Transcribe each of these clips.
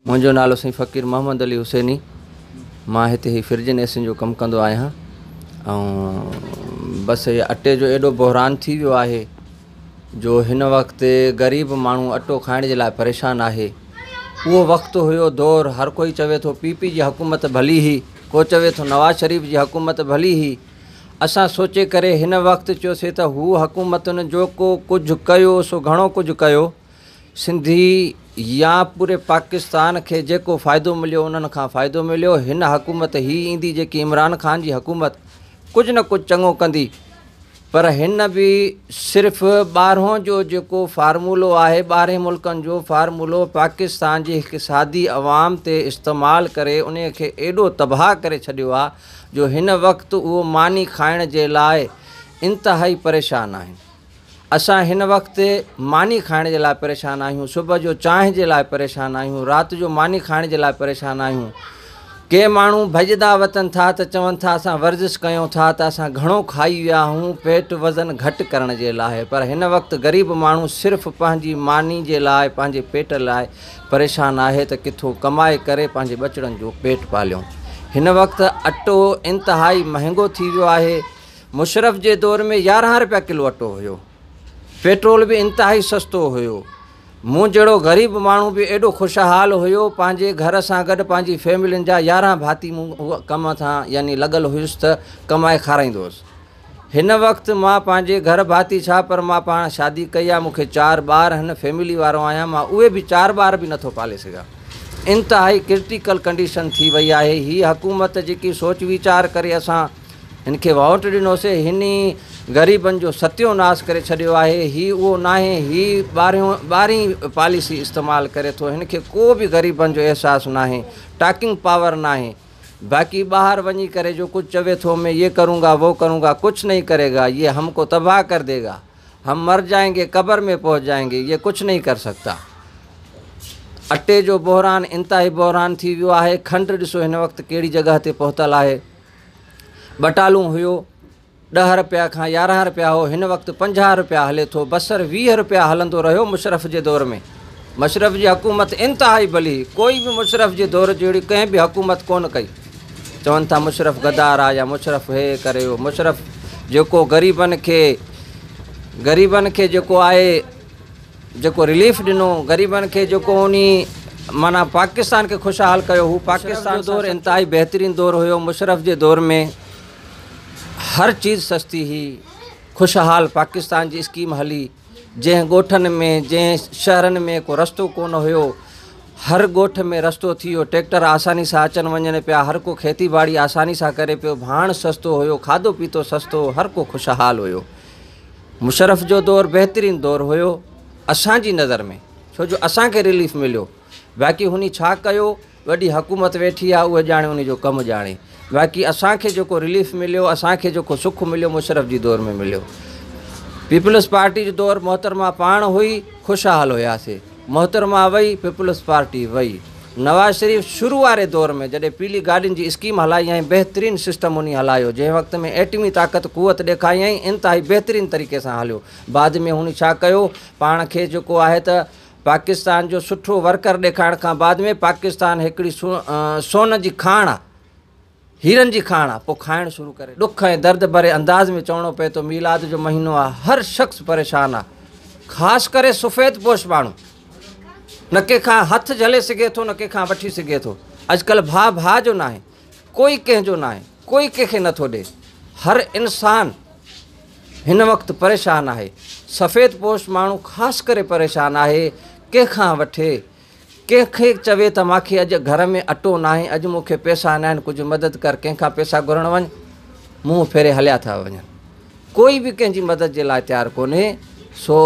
منهنجو نالو سائين فقير محمد علي حسيني مان هتي هي فرجن ايسين جو ڪم ڪندو آهيان ۽ بس هي اٽي جو ايڏو بحران ٿي ويو آهي جو هن وقت غريب ماڻهو اٽو کائڻ جي لاء پريشان آهي اهو وقت هيو دور هر ڪوئي چوي ٿو پي پي جي حڪومت ڀلي هئي ڪو چوي ٿو نواز شريف جي حڪومت ڀلي هئي اسان سوچي ڪري هن وقت چيوسي ته هو حڪومتن جو ڪو ڪجهه ڪيو سو گهڻو ڪجهه ڪيو سنڌي يا پوري پاڪستان کي جيڪو فائدو مليو انهن کان فائدو مليو هن حڪومت هي ايندي جيڪي عمران خان جي حڪومت ڪجهه نه ڪجهه چڱو ڪندي پر هن به صرف ٻارهون جو جيڪو فارمولو آهي ٻارهين ملڪن جو فارمولو پاڪستان جي هڪ سادي عوام تي استعمال ڪري انهي کي ايڏو تباهه ڪري ڇڏيو آهي جو هن وقت اهو ماني کائڻ جي لاء انتهائي پريشان آهن. اسان هن وقت ماني کائڻ جي لاء پريشان آهيون، صبح جو چانهه جي لاء پريشان آهيون، رات جو ماني کائڻ جي لاء پريشان آهيون. ڪي ماڻهو ڀڄندا وتن ٿا ته چون ٿا اسان ورزش ڪيون ٿا ته اسان گهڻو کائي ويا آهيون پيٽ وزن گهٽ ڪرڻ جي لاء پر هن وقت غريب ماڻهو صرف پنهنجي ماني جي لاء پنهنجي پيٽ لاء پريشان آهي ته ڪٿو ڪمائي ڪري پنهنجي ٻچڙن جو پيٽ پاليون. هن وقت اٽو انتهائي مهنگو ٿي ويو آهي. مشرف جي دور ۾ 11 رپيا ڪلو اٽو هيو. پيٽرول به انتهائي سستو هيو. مون جهڙو غريب ماڻهو به ايڏو خوشحال هيو. پنهنجي گهر سان گڏ پنهنجي فيملين جا 11 ڀاتي مون ڪم سان يعني لڳل هيس ته ڪمائي کارائيندو هوس. هن وقت مان پنهنجي گهر ڀاتي ڇا پر مان پاڻ شادي ڪئي آهي مون کي چار ٻار هن فيملي وارو آهيان مان اهي به چار ٻار به نٿو پالي سگهان. انتهائي ڪرٽيڪل ڪنڊيشن ٿي وئي آهي. هي حڪومت جيڪي سوچ ويچار ڪري اسان هن کي ووٽ ڏنوسي، هن ئي غريبن جو ستيو ناس ڪري ڇڏيو آهي، هي اهو ناهي، هي ٻارهين پاليسي استعمال ڪري ٿو، هن کي ڪو به غريبن جو احساس ناهي، ٽاڪنگ پاور ناهي، باقي ٻاهر وڃي ڪري جو ڪجهه چوي ٿو مين يي ڪرون گا وو ڪرون گا ڪجهه نهين ڪري گا، يي هم ڪو تباهه ڪر the گا، هم مر جائين گي قبر ۾ پهچ جائين گي، يي ڪجهه نهين ڪر سڪتا. اٽي جو بحران انتهائي بحران ٿي ويو آهي، کنڊ ڏسو هن وقت ڪهڙي جڳهه تي پهتل آهي. ٻٽالون هيو 10 رپيا کان 11 رپيا هو هن وقت 50 رپيا هلي ٿو بصر 20 رپيا هلندو رهيو مشرف جي دور ۾ مشرف جي حڪومت انتهائي ڀلي هئي ڪوئي به مشرف جي دور جهڙي ڪنهن به حڪومت ڪونه ڪئي چون ٿا مشرف غدار آ يا مشرف هي ڪري ويو مشرف جيڪو غريبن کي غريبن کي جيڪو آهي جيڪو رليف ڏنو غريبن کي جيڪو انهي معنيٰ پاڪستان کي خوشحال ڪيو هو پاڪستان جو دور انتهائي بهترين دور هيو مشرف جي دور ۾ هر چيز سستي هئي خوشحال پاڪستان جي اسڪيم هلي جنهن ڳوٺن ۾ جنهن شهرن ۾ ڪو رستو ڪونه هيو هر ڳوٺ ۾ رستو ٿي ويو ٽريڪٽر آساني سان اچن وڃن پيا هر ڪو کيتي باڙي آساني سان ڪري پيو ڀاڻ سستو هيو کاڌو پيتو سستو هر ڪو خوشحال هيو مشرف جو دور بهترين دور هيو اسان جي نظر ۾ ڇو جو اسان کي رليف مليو باقي هني ڇا ڪيو وڏي حڪومت ويٺي آ اهي ڄاڻي انهي جو ڪم ڄاڻي باقي اسان کي جيڪو رليف مليو اسان کي جيڪو سک مليو مشرف جي دور ۾ مليو پيپلز پارٽي جو دور محترمه پاڻ هئي خوشحال هياسي محترمه وئي پيپلز پارٽي وئي. نواز شريف شروع واري دور ۾ جڏهن پيلي گاڏين جي اسڪيم هلائي ۽ بهترين سسٽم انهي هلايو جنهن وقت ۾ ايٽمي طاقت قوت ڏيکاريائين انتهائي بهترين طريقي سان هليو بعد ۾ هن ڇا ڪيو پاڻ کي جيڪو آهي ته پاڪستان جو سٺو ورڪر ڏيکارڻ کان بعد ۾ پاڪستان هڪڙي سون جي کاڻ آ هيرن جي کاڻ آ، پوء کائڻ شروع ڪري. ڏک ۽ درد ڀري انداز ۾ چوڻو پئي ٿو، ميلاد جو مهينو آ، هر شخص پريشان آ، خاص ڪري سفيد پوش ماڻهو، نه ڪنهن کان هٿ جهلي سگهي ٿو نه ڪنهن کان وٺي سگهي ٿو. اڄڪلهه ڀاء ڀاء جو ناهي، ڪوئي ڪنهن جو ناهي، ڪوئي ڪنهن کي نٿو ڏي. هر انسان هن وقت پريشان آهي. سفيد پوش ماڻهو خاص ڪري پريشان آهي، ڪنهن کان وٺي، ڪنهن کي چوي ته مان کي اڄ گهر ۾ اٽو ناهي، اڄ مون کي پئسا ناهن، ڪجهه مدد ڪر، ڪنهن کان پئسا گهرڻ وڃ، منهن ڦيري هليا ٿا وڃن. ڪوئي به ڪنهن جي مدد جي لاء تيار ڪونهي. سو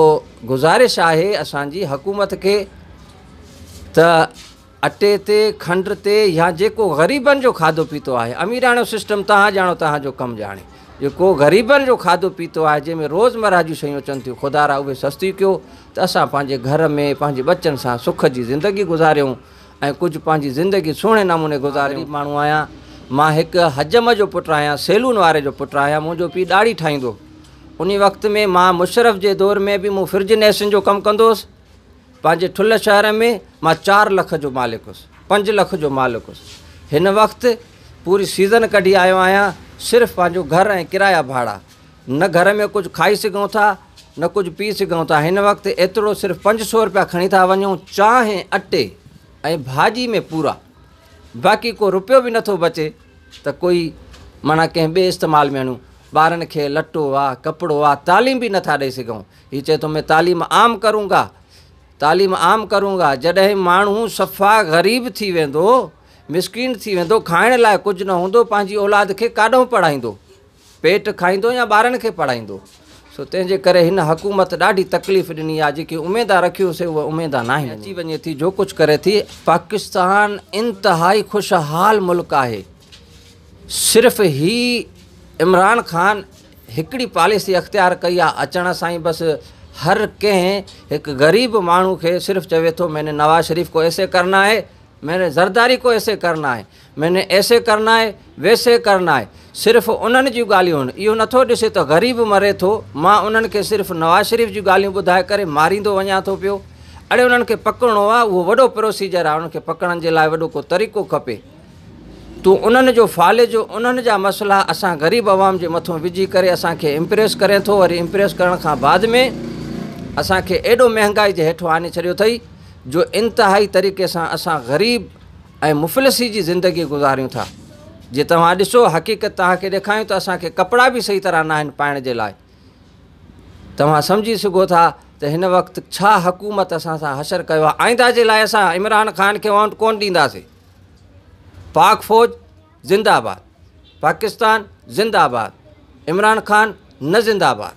گذارش آهي اسان جي حڪومت کي ته اٽي تي، کنڊ تي يا جيڪو غريبن جو کاڌو پيتو آهي، اميراڻو سسٽم توهان ڄاڻو توهان جو ڪم ڄاڻي. جيڪو غريبن جو کاڌو پيتو آهي جنهن ۾ روزمره جون شيون اچن ٿيون خدارا اهي سستيون ڪيو ته اسان پنهنجي گهر ۾ پنهنجي ٻچن سان سک جي زندگي گذاريون ۽ ڪجهه پنهنجي زندگي سهڻي نموني گذاريون. غريب ماڻهو آهيان مان هڪ حجم جو پٽ آهيان سيلون واري جو پٽ آهيان منهنجو پيء ڏاڙهي ٺاهيندو هو انهي وقت ۾ مان مشرف جي دور ۾ به مون فرج نيسن جو ڪم ڪندو هوس. پنهنجي ٺلهه شهر ۾ مان چار لک جو مالڪ هوس، پنج لک جو مالڪ هوس. هن وقت پوري سيزن ڪڍي آيو آهيان، صرف پنهنجو گهر ۽ ڪرايا ڀاڙا. نه گهر ۾ ڪجهه کائي سگهون ٿا، نه ڪجهه پي سگهون ٿا. هن وقت ايترو صرف 500 رپيا کڻي ٿا وڃون چانهه، اٽي ۽ ڀاڄي ۾ پورا. باقي ڪو رپيو به نٿو بچي ته ڪوئي معنيٰ ڪنهن ٻئي استعمال ۾ آڻيون. ٻارن کي لٽو آ، ڪپڙو آ، تعليم به نٿا ڏئي سگهون. هي چئي ٿو مين تعليم عام ڪرون گا، تعليم عام ڪرون گا. جڏهن ماڻهو صفا غريب ٿي ويندو، مسڪين ٿي ويندو، کائڻ لاء ڪجهه نه هوندو، پنهنجي اولاد کي ڪاڏهون پڙهائيندو؟ پيٽ کائيندو يا ٻارن کي پڙهائيندو؟ سو تنهن جي ڪري هن حڪومت ڏاڍي تڪليف ڏني آهي، جيڪي اميدا رکيون سي اهي اميدا ناهن. اچي وڃي ٿي جو ڪجهه ڪري ٿي. پاڪستان انتهائي خوشحال ملڪ آهي، صرف هي عمران خان هڪڙي پاليسي اختيار ڪئي آهي اچڻ سان ئي بس هر ڪنهن هڪ غريب ماڻهو کي صرف چوي ٿو مين ني نواز شريف ڪو ايسي ڪرنا هي، مين ني زرداري ڪو ايسي ڪرنا هي، مين ني ايسي ڪرنا هي ويسي ڪرنا هي، صرف انهن جون ڳالهيون آهن، اهو نٿو ڏسي ته غريب مري ٿو، مان انهن کي صرف نواز شريف جون ڳالهيون ٻڌائي ڪري ماريندو وڃان ٿو پيو، اڙي انهن کي پڪڙڻو آهي اهو وڏو پروسيجر آهي، انهن کي پڪڙڻ جي لاء وڏو ڪو طريقو کپي، تون انهن جو فالج انهن جا مسئلا اسان غريب عوام جي مٿون وجهي ڪري اسان کي امپريس ڪرين ٿو، وري امپريس ڪرڻ کان بعد ۾ اسان کي ايڏو مهنگائي جي هيٺو آڻي ڇڏيو اٿئي جو انتهائي طريقي سان اسان غريب ۽ مفلسي جي زندگي گذاريون ٿا. جي توهان ڏسو حقيقت توهان کي ڏيکايون ته اسان کي ڪپڙا به صحيح طرح ناهن پائڻ جي لاء. توهان سمجهي سگهو ٿا ته هن وقت ڇا حڪومت اسان سان حشر ڪيو آهي. آئنده جي لاء اسان عمران خان کي ووٽ ڪونه ڏينداسين. پاڪ فوج زنده آباد، پاڪستان زنده آباد، عمران خان نه زنده آباد.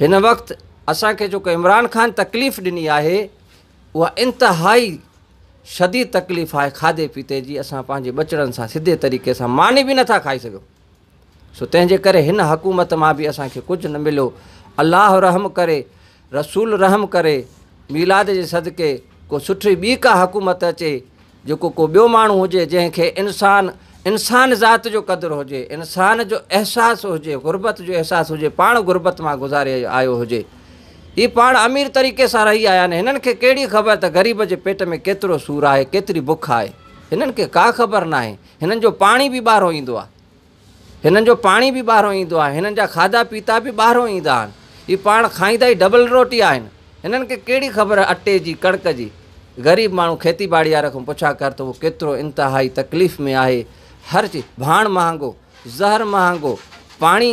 هن وقت اسان کي جيڪو عمران خان تڪليف ڏني آهي اها انتهائي شديد تڪليف آهي کاڌي پيتي جي اسان پنهنجي ٻچڙن سان سڌي طريقي سان ماني به نٿا کائي سگهون سو تنهن جي ڪري هن حڪومت مان به اسان کي ڪجهه نه مليو الله رحم ڪري رسول رحم ڪري ميلاد جي صدقي ڪو سٺي ٻي ڪا حڪومت اچي جيڪو ڪو ٻيو ماڻهو هجي جنهن کي انسان انسان ذات جو قدر هجي، انسان جو احساس هجي، غربت جو احساس هجي، پاڻ غربت مان گذاري آيو هجي. هي پاڻ امير طريقي سان رهي آيا آهن، هنن کي ڪهڙي خبر ته غريب جي پيٽ ۾ ڪيترو سور آهي، ڪيتري بک آهي. هنن کي ڪا خبر ناهي. هنن جو پاڻي به ٻاهرون ايندو آهي. هنن جو پاڻي به ٻاهرون ايندو آهي، هنن جا کاڌا پيتا به ٻاهرون ايندا آهن. هي پاڻ کائيندا ئي ڊبل روٽي آهن. هنن کي ڪهڙي خبر اٽي جي، ڪڻڪ جي. غريب ماڻهو کيتي باڙي واري کان پڇا ڪر ته اهو ڪيترو انتهائي تڪليف ۾ آهي. هر چيز، ڀاڻ مهانگو، زهر مهانگو، پاڻي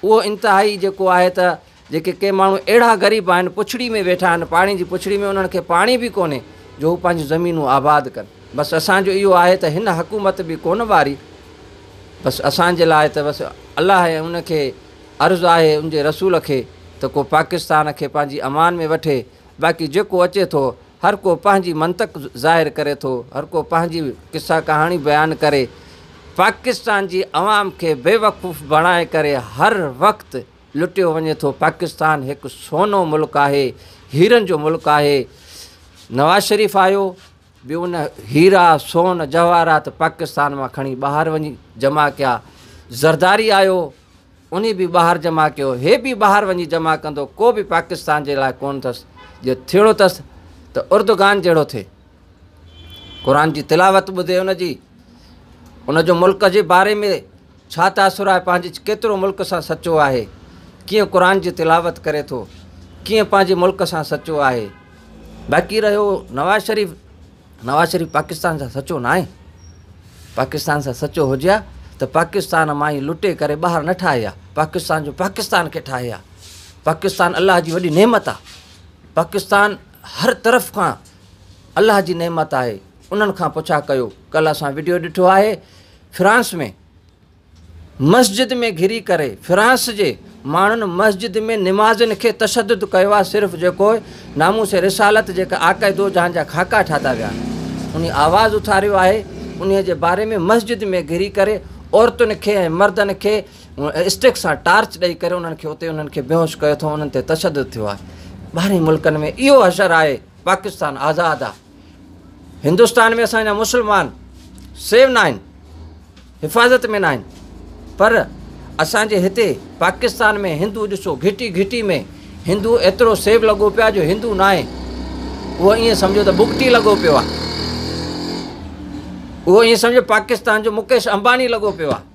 اهو انتهائي جيڪو آهي ته جيڪي ڪي ماڻهو اهڙا غريب آهن پڇڙي ۾ ويٺا آهن پاڻي جي پڇڙي ۾ انهن کي پاڻي به ڪونهي جو هو پنهنجون زمينون آباد ڪن بس اسان جو اهو آهي ته هن حڪومت به ڪونه واري بس اسان جي لاء ته بس الله ۽ ان کي عرض آهي ان جي رسول کي ته ڪو پاڪستان کي پنهنجي امان ۾ وٺي باقي جيڪو اچي ٿو هر ڪو پنهنجي منطق ظاهر ڪري ٿو هر ڪو پنهنجي قصا ڪهاڻي بيان ڪري پاڪستان جي عوام کي بيوقوف بڻائي ڪري هر وقت لٽيو وڃي ٿو، پاڪستان هڪ سونو ملڪ آهي، هيرن جو ملڪ آهي، نواز شريف آيو به ان هيرا، سون، جواهرات پاڪستان مان کڻي ٻاهر وڃي جمع ڪيا، زرداري آيو انهي به ٻاهر جمع ڪيو، هي به ٻاهر وڃي جمع ڪندو، ڪو به پاڪستان جي لاء ڪونه اٿس، جي ٿيڻو اٿس ته اردگان جهڙو ٿئي. قرآن جي تلاوت ٻڌي ان جي ان جو ملڪ جي باري ۾ ڇا تاثر آهي پنهنجي ڪيترو ملڪ سان سچو آهي ڪيئن قرآن جي تلاوت ڪري ٿو ڪيئن پنهنجي ملڪ سان سچو آهي باقي رهيو نواز شريف نواز شريف پاڪستان سان سچو ناهي پاڪستان سان سچو هجي ها ته پاڪستان مان ئي لٽي ڪري ٻاهر نه ٺاهي ها پاڪستان جو پاڪستان کي ٺاهي ها پاڪستان الله جي وڏي نعمت آهي پاڪستان هر طرف کان الله جي نعمت آهي انهن کان پڇا ڪيو ڪلهه اسان وڊيو ڏٺو آهي فرانس ۾ مسجد ۾ گهري ڪري فرانس جي ماڻهن مسجد ۾ نمازين کي تشدد ڪيو آهي صرف جيڪو ناموس رسالت جيڪا آقا دو جهان جا خاڪا ٺاتا ويا آهن انهي آواز اٿاريو آهي انهي جي باري ۾ مسجد ۾ گهري ڪري عورتن کي ۽ مردن کي اسٽڪ سان ٽارچ ڏئي ڪري انهن کي اتي انهن کي بيهوش ڪيو اٿئون انهن تي تشدد ٿيو آهي ٻاهرين ملڪن ۾ اهو حشر آهي پاڪستان آزاد آ هندستان ۾ اسان جا مسلمان سيو نه آهن حفاظت ۾ نه آهن پر اسان جي هتي پاڪستان ۾ هندو ڏسو گهٽي گهٽي ۾ هندو ايترو سيو لڳو پيا جو هندو نه آهي اهو ائين سمجهو ته بگٽي لڳو پيو آهي. اهو ائين سمجهو پاڪستان جو مڪيش امباني لڳو پيو آهي.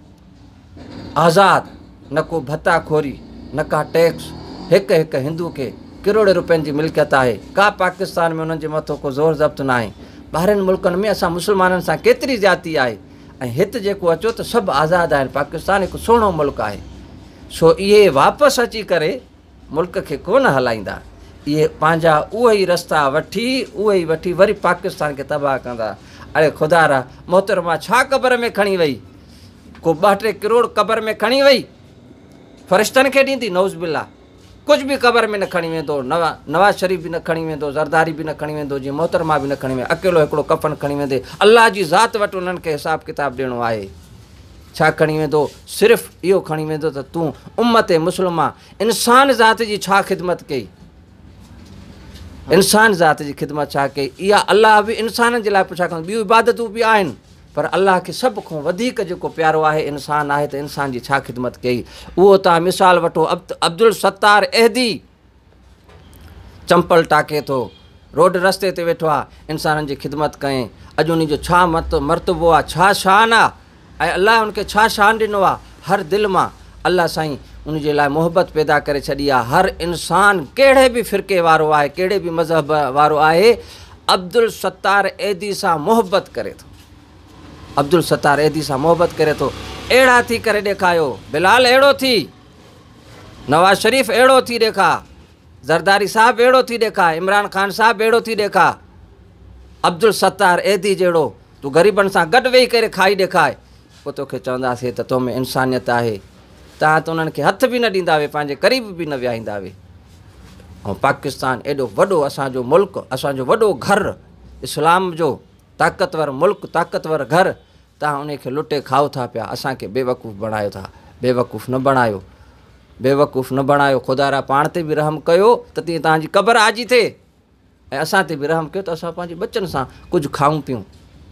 آزاد، نه ڪو ڀتا خوري، نه ڪا ٽيڪس، هڪ هڪ هندو کي ڪروڙين روپين جي ملڪيت آهي، ڪا پاڪستان ۾ انهن جي مٿو ڪو زور ضبط ناهي. ٻاهرين ملڪن ۾ اسان مسلمانن سان ڪيتري زيادتي آهي ۽ هت جيڪو اچو ته سڀ آزاد آهن، پاڪستان هڪ سهڻو ملڪ آهي. سو اهي واپس اچي ڪري ملڪ کي ڪونه هلائيندا، اهي پنهنجا اهي ئي رستا وٺي، اهي ئي وٺي وري پاڪستان کي تباهه ڪندا. اڙي خدارا محترمه ڇا قبر ۾ کڻي وئي؟ ڪو ٻه ٽي ڪروڙ قبر ۾ کڻي وئي؟ فرشتن کي ڏيندي؟ نعوذ بالله ڪجهه به قبر ۾ نه کڻي ويندو، نواز شريف به نه کڻي ويندو، زرداري به نه کڻي ويندو، جيئن محترمه به نه کڻي ويندي، اڪيلو هڪڙو ڪفن کڻي ويندي، الله جي ذات وٽ انهن کي حساب ڪتاب ڏيڻو آهي. ڇا کڻي ويندو؟ صرف اهو کڻي ويندو ته تون امت مسلمه انسان ذات جي ڇا خدمت ڪئي؟ انسان ذات جي خدمت ڇا ڪئي؟ اها الله به انسانن جي لاء پڇا ڪندو. ٻيون عبادتون به آهن پر الله کي سڀ کان وڌيڪ جيڪو پيارو آهي انسان آهي ته انسان جي ڇا خدمت ڪئي؟ اهو توهان مثال وٺو عبدالستار ايڌي چمپل ٽاڪي ٿو، روڊ رستي تي ويٺو آ، انسانن جي خدمت ڪئين، اڄ انهي جو ڇا مرتبو آ، ڇا شان آ ۽ الله ان کي ڇا شان ڏنو آ، هر دل مان الله سائين ان جي لاء محبت پيدا ڪري ڇڏي آ، هر انسان ڪهڙي به فرقي وارو آهي، ڪهڙي به مذهب وارو آهي، عبدالستار ايڌي سان محبت ڪري ٿو، عبدالستار ايڌي سان محبت ڪري ٿو، اهڙا ٿي ڪري ڏيکايو، بلال اهڙو ٿي. نواز شريف اهڙو ٿي ڏيکا، زرداري صاحب اهڙو ٿي ڏيکا، عمران خان صاحب اهڙو ٿي ڏيکا، عبدالستار ايڌي جهڙو تون غريبن سان گڏ ويهي ڪري کائي ڏيکاء، پوء توکي چونداسين ته تو ۾ انسانيت آهي. توهان ته انهن کي هٿ به نه ڏيندا هئي، پنهنجي قريب به نه ويهائيندا هئي. ۽ پاڪستان ايڏو وڏو اسان جو ملڪ، اسان جو وڏو گهر، اسلام جو طاقتور ملڪ، طاقتور گهر، توهان انهي کي لٽي کائو ٿا پيا، اسان کي بيوقوف بڻايو ٿا، بيوقوف نه بڻايو، بيوقوف نه بڻايو، خدارا پاڻ تي به رحم ڪيو ته تيئن توهان جي قبر آجي ٿئي ۽ اسان تي به رحم ڪيو ته اسان پنهنجي ٻچن سان ڪجهه کائون پيون،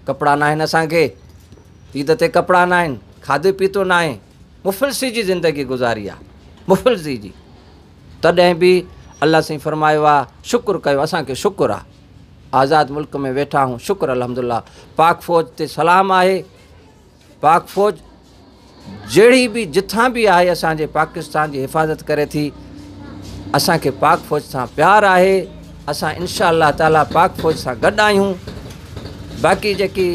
ڪپڙا ناهن اسان کي، عيد تي ڪپڙا ناهن، کاڌو پيتو ناهي، مفلسي جي زندگي گذاري آ، مفلسي جي، تڏهن به الله سائين فرمايو آ شڪر ڪيو، اسان کي شڪر آ. آزاد ملڪ ۾ ويٺا آهيون شڪر الحمدالله پاڪ فوج تي سلام آهي پاڪ فوج جهڙي به جٿان به آهي اسان جي پاڪستان جي حفاظت ڪري ٿي اسان کي پاڪ فوج سان پيار آهي اسان انشاء الله تعالي پاڪ فوج سان گڏ آهيون باقي جيڪي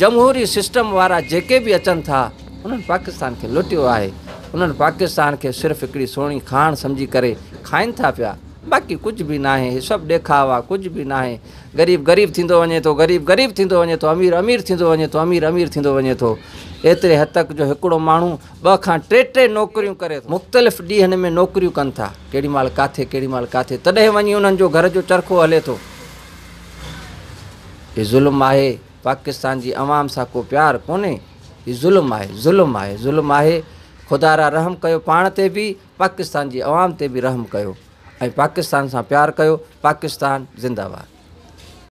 جمهوري سسٽم وارا جيڪي به اچن ٿا انهن پاڪستان کي لٽيو آهي انهن پاڪستان کي صرف هڪڙي سهڻي کاڻ سمجهي ڪري کائن ٿا پيا باقي ڪجهه به ناهي هي سڀ ڏيکاء آ ڪجهه به ناهي غريب غريب ٿيندو وڃي ٿو غريب غريب ٿيندو وڃي ٿو امير امير ٿيندو وڃي ٿو امير امير ٿيندو وڃي ٿو ايتري حد تڪ جو هڪڙو ماڻهو ٻه کان ٽي ٽي نوڪريون ڪري ٿو مختلف ڏينهن ۾ نوڪريون ڪن ٿا ڪيڏي مهل ڪاٿي ڪيڏي مهل ڪاٿي تڏهن وڃي انهن جو گهر جو چرخو هلي ٿو هي ظلم آهي پاڪستان جي عوام سان ڪو پيار ڪونهي هي ظلم آهي ظلم آهي ظلم آهي خدارا رحم ڪيو پاڻ تي به پاڪستان جي عوام تي به رحم ڪيو ۽ پاڪستان سان پيار ڪيو پاڪستان زنده باد.